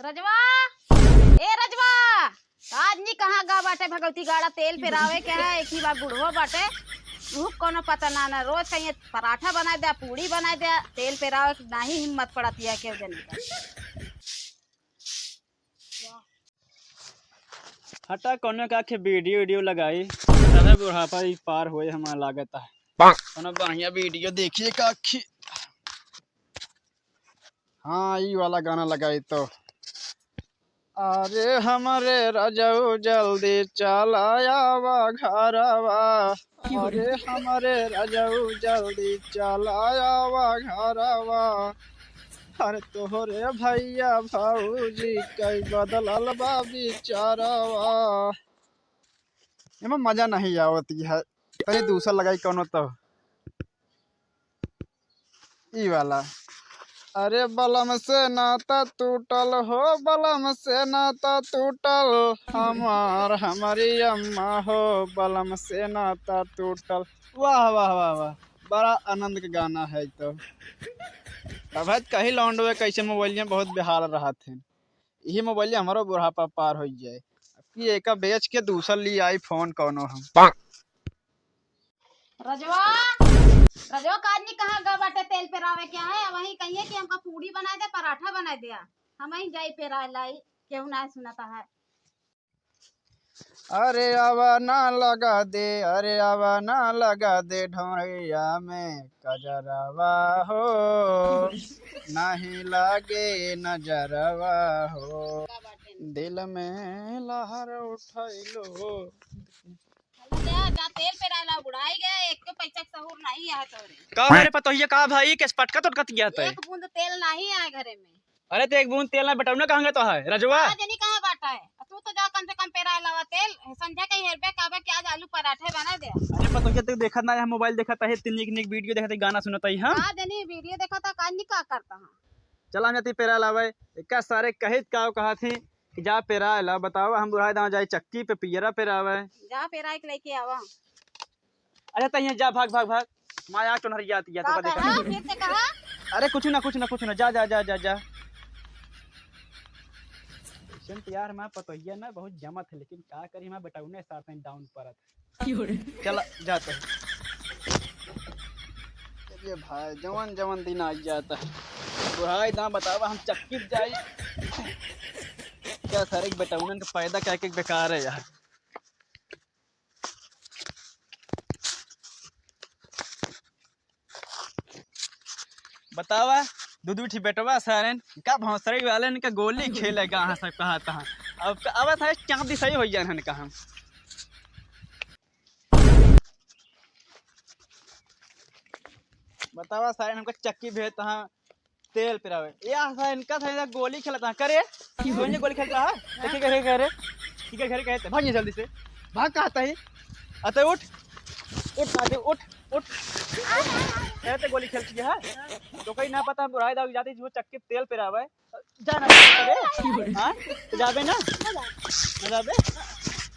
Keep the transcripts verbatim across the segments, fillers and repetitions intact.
रजवा, ए रजवा, आज नी कहाँ गा बाटे भगवती गाड़ा, तेल पेरावे के है, एक ही बार बुढ़वा बाटे, ऊ कोनो पता ना, ना रोज कहिए पराठा बनाए दे, पूड़ी बनाए दे, तेल पेरावे के नाही हिम्मत पड़त है केहू जने का। हटा, कौनो का आखे वीडियो वीडियो लगाई, तबे बुढ़ापा ई पार होए हमार लागत है। कौनो बढ़िया वीडियो देखिए का आखी। हाँ, ई वाला गाना लगाई तो। अरे हमरे रजऊ जल्दी चला आवा घरवा, अरे हमरे रजऊ जल्दी चला आवा घरवा, अरे तोहरे भैया भौजी कई बदलल बा बिचारवा। एमा मजा नहीं आवत है, तनी दूसर लगाई कौनो तो। ई वाला। अरे बलम से नाता टूटल हो, बलम से नाता टूटल, हमार हमारी अम्मा हो, बलम से नाता टूटल। वाह, वाह, वाह, वाह, बड़ा आनंद के गाना है तो। अब है कही लौंडवे कैसे मोबाइल में बहुत बेहाल रहत है। यही मोबाइल हमारो बुढ़ापा पार हो जाए। अब की एका बेच के दूसर ली आई फोन कौनो हम। रजवा, रजवा का आदमी कहाँ गा बाटे तेल पेरावे के है? वही कहिए कि हमका पूड़ी बनाए दे, पराठा बनाए दे। हम ही जाई पेराए लाई, केहू ना सुनता है। अरे आवा ना लगा दे, अरे आवा ना लगा दे ढोंगिया में कजरवा हो, नहीं लागे नजरवा हो, दिल में लहर उठैलो। चला जा, जा तेल पेराला, बुढ़ाई गए, एक तो पैसा के सहूर नहीं है तोरे। का मेरे पतोहिया का भाई, केस पटका तोटकत गया तै? एक बूंद तेल नहीं है घरे में। अरे तो एक बूंद तेल ना बेटौना कहाँ गया तो है, रजवा? का जनी कहाँ बाटा है? तू तो जा कम से कम पेराला तेल, संझा के हेरबे कहबे कि आज आलू पराठे बना दे। अरे पतोहिया तू देखत ना है, मोबाइल देखत है, इतनी निक निक वीडियो देखत है, गाना सुनत है हम। का जनी वीडियो देखत है, का नहीं का करता है? चला हम जाती पेराला भाई, का सारे कहित का कहा थी कि जा पेराए ला, बतावा हम बुढ़ाए दाव जाई चक्की पे पियरा पेरावे। जा पेराए के लेके आवा। अरे तइया जा, भाग, भाग, भाग। माँ आँख चोन्हरिया आती है, का तो देखा कहा? नहीं। फिर से कहा? अरे कुछ ना, कुछ ना, कुछ ना, जा, जा, जा, जा, जा। अइसन तो यार माँ पतोहिया ना बहुत जमत है, लेकिन का करी माँ बेटौने साथ में डाउन परत। चला, जाते हैं। चलिए भाई, जवन जवन दिन आ जाता है। बुढ़ाई दाम बतावा, हम चक्की पे जाई। क्या सारे बेटौनन के पैदा करके बेकार है यार। बतावा, दू दू ठी बेटवा सारेन का भौसड़ी वाले इनका गोली खेलेगा, हाँ सब कहा तहाँ। अब का, अब था चाँदी सही हो जाए हन कहाँ। बतावा सारे हमका चक्की भेज तहाँ तेल पिरावे। या सारे इनका था इनका गोली खेलता है। करे? कौन ये गोली खेलता है? देखिए करे, करे। ठीक है, घर कहते भाग ये जल्दी से। भाग कहता है। अते उठ। उठ, अते उठ, उठ। कहते गोली खेलती है। तो कहीं ना पता हम बुढ़ाई दाऊ जाती जो चक्की तेल पिरावे। जा ना बे। हाँ? जाबे ना? ना जाबे?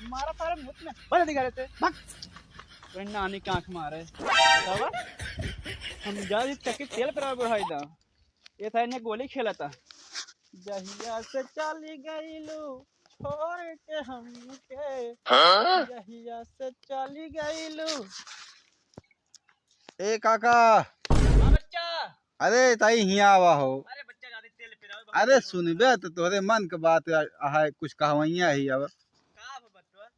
मारा सारे मुँह में। बस दिखा देते। भाग। कोई नानी का आँख मारे। बतावा? हम जा रही चक्की तेल पिरावे बुढ़ाई दाऊ। ये था इन्हें गोली खेला था। जहिया से चली गईलू छोड़ के हमके। हाँ? जहिया से चली गईलू। ए काका। हाँ बच्चा। अरे ताई हियाँ आवा हो। अरे बच्चा ज्यादा तेल पिरावे, बहुत अरे तेल सुनबे तो तोहरे मन के बात आ-, आहे, कुछ कहवैया ही अब। का हो बच्चा?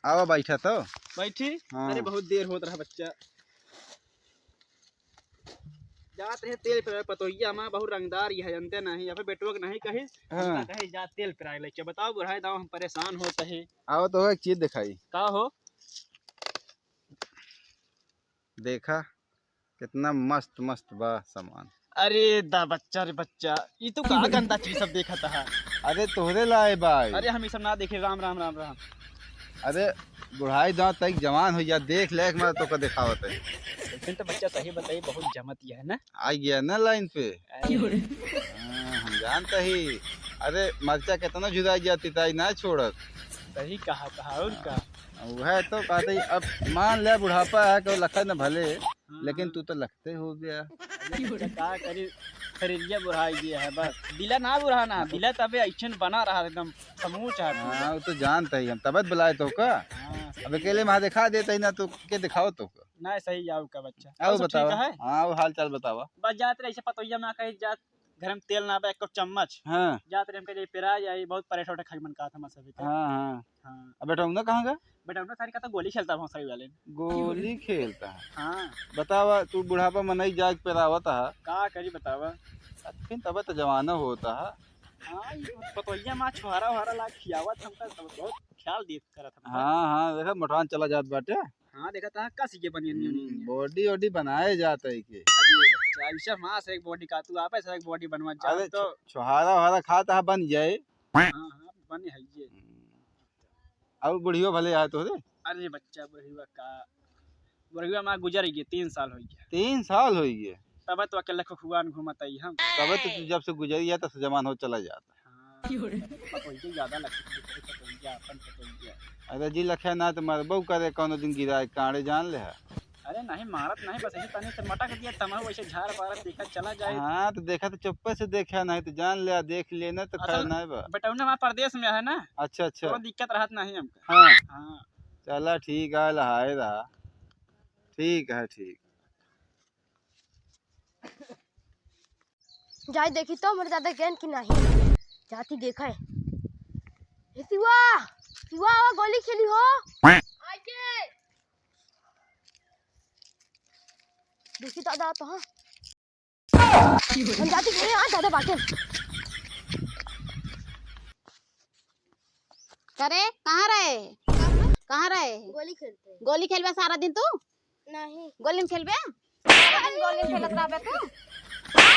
आवा बैठा तो। बैठी? हाँ। अरे बहुत देर होत रहा बच्चा। जात रहे तेल पिरावे, पतोहिया हमार बहुत रंगदार ही है, जानते नहीं, या फिर बेटवा के नहीं कही, हाँ। हमका कहे जा तेल पिरावे लेके। बताओ बुढ़ाई दाऊ हम परेशान होत है। आओ तो एक चीज दिखाई। का हो? देखा, कितना मस्त मस्त बा सामान। अरे दा बच्चा रे बच्चा, ई तू का गंदा चीज सब देखत है? अरे तोहरे लाए बाई। अरे हम ई सब ना देखे, राम राम राम राम। अरे बुढ़ाई दाऊ तक जवान हो जा, देख ले एक बार तोका दिखावत है। लेकिन तो बच्चा सही बताई, बहुत जमत ही है ना। आ गया ना लाइन पे। अरे। हाँ, हम जानते ही। अरे मरचा कितना जुदा गया, तिताई ना छोड़त। सही कहा था, और का? वह तो कहते ही, अब मान ले बुढ़ापा है, कोई लखत न भले, हाँ, लेकिन हाँ। तू तो लखते हो गया। अरे बच्चा, का करी, शरीरिया बुढ़ाई गया है बस। दिला ना बुढ़ाना, दिला तबे ऐसन बना रहा एकदम समूचा है पूरा। हाँ, वो तो जानता ही हम, तबे तो बुलाए तो का। हाँ, अब अकेले में देखा देता ही ना, तो के दिखाओ तो का। ना, सही जाओ का बच्चा। और और सब ठीक बतावा। है? हाँ, वो हाल चाल बतावा। बस जात रहे ऐसे पतोहिया में कहीं जात, घर में तेल ना बा, एक चम्मच। हाँ। जात रहे हम कहे पेरा जाई, बहुत परेशान उठे खाई मन का था मसा भी। हाँ, हाँ। हाँ। अब बेटा उन्हें कहाँ गए? बेटा उन्हें सारी का तो गोली खेलता भौसड़ी वाले। गोली खेलता है। हाँ। बतावा, तू बुढ़ापा मनई जाग पेरावत है। का करी बतावा? फिर तब तो जवाना होता है। हाँ, ये पतोहिया माँ छुहारा उहारा ला खियावत हमका, सब बहुत ख्याल देत करत हमका। हाँ, हाँ, देखा मोटान चला जात बाटे। हाँ, देखा था, कस ये बनियन यूं हम्म, नहीं है। बॉडी वॉडी बनाए जात है के। अरे बच्चा, ऐसा माँ से एक बॉडी का, तू आपे से एक बॉडी बनवा जा अरे तो। छु-, छुहारा उहारा खात है, बन जाए। हाँ, हाँ, बने है ये। हम्म। अब बुढ़ियो भले आए तो रे। अरे बच्चा, बुढ़िया का, बुढ़िया माँ गुजर गई, तीन साल हो गया। तीन साल हो गए। तब तो अकेले खुखुआन घूमत आई हम। तब तो तू जब से गुजरी है, तब से जवान हो चला जाता। हाँ, पतोहिया ज्यादा लगती है, पतोहिया, अपन पतोहिया। अरे जी लखे ना तो मरबो करे, कौनो दिन गिराए कांड़े जान ले है। अरे नहीं, मारत नहीं, बस ऐसे तनी से मटक दिया, तमहू वैसे झाड़ पारत देखा चला जाए। हाँ, तो देखा तो चुप्पे से देखा, नहीं तो जान ले, देख लेना तो असल खैर नहीं बा। बेटौना वहाँ परदेश में है ना। अच्छा, अच्छा। कोनो दिक्कत रहत नहीं हमका। हाँ। हाँ। चला ठीक है, लहाए रहा। ठीक है, ठीक। जाई देखी तो मोर दादा गएन कि नाही। जाती देखा है। ए शिवा, शिवा, आवा गोली खेली हो। आइए। देखी दादा तो हाँ। हम जाती घरे, हाँ, दादा बाटे। करे, कहाँ रहे? कहाँ रहे? गोली खेलते। गोली खेलबे सारा दिन तू? नहीं। गोली में खेलबे? सारा दिन गोली में खेलत रहबे तू?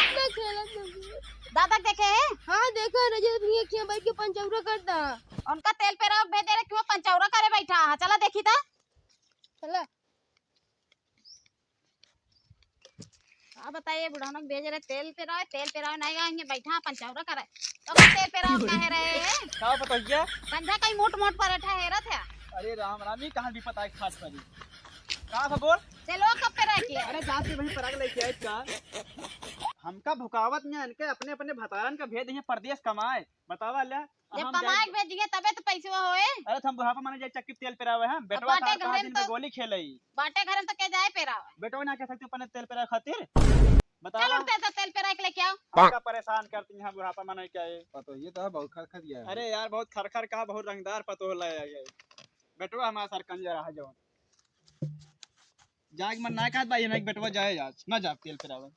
मैं खेलत नहीं। दादा देखे है? हाँ, देखा रजत भैया के बैठ के पंचौरा करता। उनका तेल पेरावे भेजे रहे, क्यों पंचौरा करे बैठा है? चला देखी तो। चला। का बताइए, बुढ़ौना के भेजे रहे तेल पेरावे, तेल पेरावे नहीं आएंगे, बैठा पंचौरा करे। तो का तेल पेरावे काहे रहे? का बताइए? संझा कहीं मोट मोट पराठा हेरत है। अरे राम राम, ये कहाँ विपत आए खास परी? का था बोल? चलो कब पेराए के? अरे जाके वहीं पेराए के लेके आए का? हमका भुकावत नहीं, इनके अपने अपने भतारन का भेज दिए परदेश कमाए। बतावा ले, जब हम कमाए जाए के भेजिए तबे तो पैसवा होए। अरे तो हम बुढ़ापा माने जाए चक्की तेल पेरावे हैं, अब बेटवा बाटे साहब कहाँ घरे दिन में तो गोली खेलई। बाटे घरे में तो के जाए पेरावे। बेटवा ना कह सकते अपने तेल पेरावे खातिर। बतावा। चल उठते तो तेल पेराए के लेके आओ। हमका परेशान करती हैं बुढ़ापा माने क्या है। पता ये तो है बहुत खर खर गया है। अरे यार बहुत खर खर कहा, बहुत रंगदार पतोह लाया है। बेटवा हमारा सरकंजा रहा जवन। जाए के मन ना कहत भाई, हमें एक बेटवा जाए आज, ना जाब तेल पेरावे।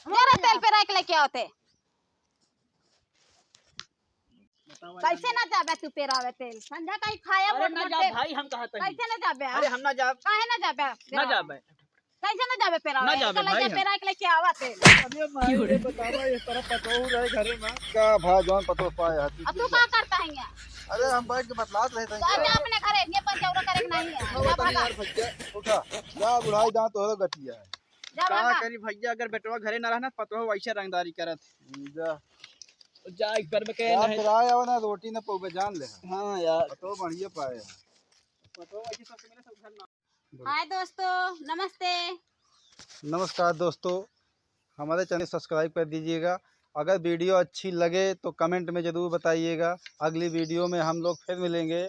मेरा तेल पेराए के लेके आओ ते। बताओ कैसे यार। ना जाबे तू पेरावे तेल? संझा कहीं खाया अरे मोट ना मोट जाब तेल। भाई, हम कहा तनी। कैसे ना जाबे? अरे हम ना जाब। काहे ना जाबे? ना जाबे। कैसे ना जाबे पेरावे? ना जाबे कल भाई जा हम। पेराए के लेके आवा तेल। अरे माई रे, बतावा, इस तरह पतोहू रहे घरे में। का भा जौन पतोह पाए हाथी अब तू का करता है यहाँ? अरे हम बैठ के बतलात रहे थे। तो आजा अपने घरे, ये पंचौरा करे के नहीं है। उठा जा तनी भागा। यार भैया, उठा। जा बुढ़ाई दांत तोहरो गटिया है। जा का भागा। करी भैया, अगर बेटवा घरे ना रहना, पतोह वैसे रंगदारी करत। जा। जा, एक बार में कहे यार, नहीं। फिर आए आवे ना, रोटी ना पौबे, जान ले। हाँ यार। पतोह बढ़िया पाए। पतोह वैसे सबसे मिले, सब घर ना। हाय दोस्तों, नमस्ते। नमस्कार दोस्तों, हमारे चैनल सब्सक्राइब कर दीजिएगा। अगर वीडियो अच्छी लगे तो कमेंट में ज़रूर बताइएगा। अगली वीडियो में हम लोग फिर मिलेंगे।